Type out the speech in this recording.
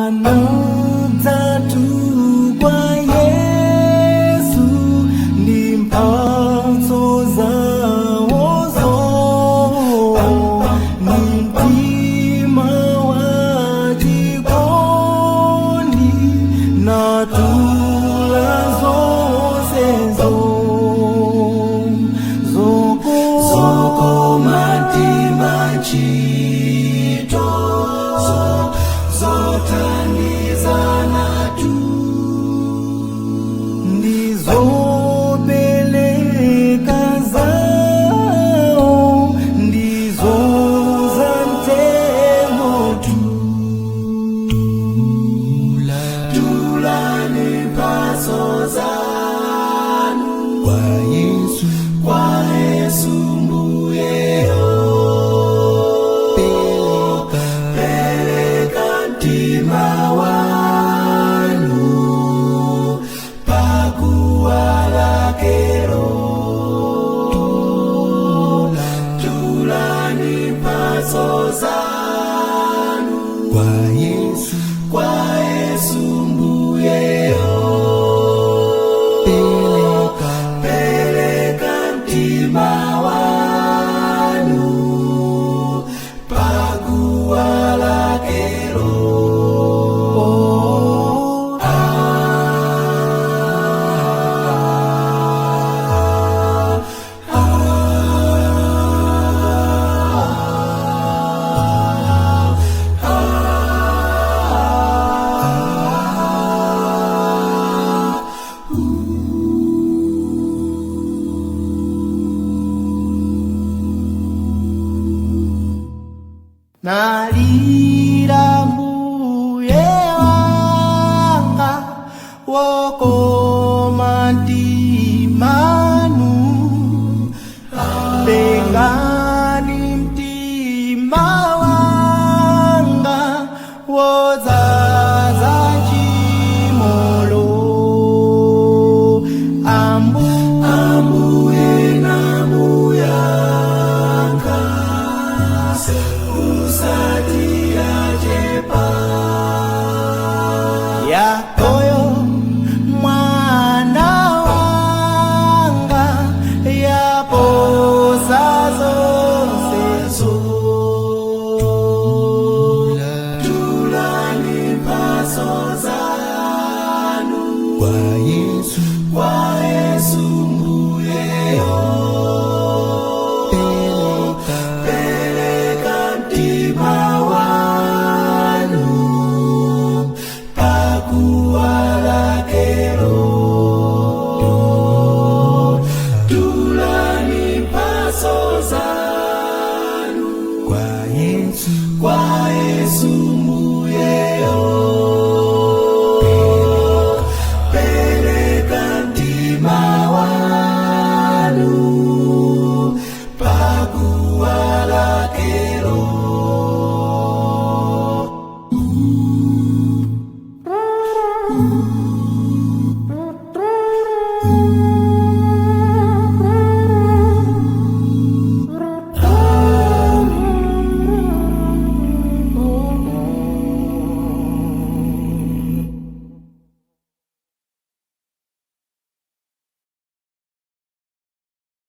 Anadzatu kwa Yesu ndi mphatso zawozo, ndi mtima wa chikondi natula zonsezo zokoma mtima ntchito zothandizana tu ndizopeleka zawo ndizo za mtengo tu tulani mphatso zanu kwa Yesu, kwa Yesu mbuyeyo peleka, peleka mtima wanu paguwa lakelo tulani mphatso zanu kwa Yesu, kwa Yesu mbuyeyo peleka, peleka mtima wanu paguwa lakelo. Nalira mbuye wanga wokoma mtimanu tengani mtima wanga wodzaza chimolo ambu ambuye namuyanka usatiachepa yakoyo mwana wanga yaposa zonsezo tulani mphatso zanu kwa Yesu, kwa Yesu mbuyeyo peleka, peleka mtima wanu paguwa lakelo tulani mphatso zanu kwa Yesu, kwa Yesu mbuyeyo.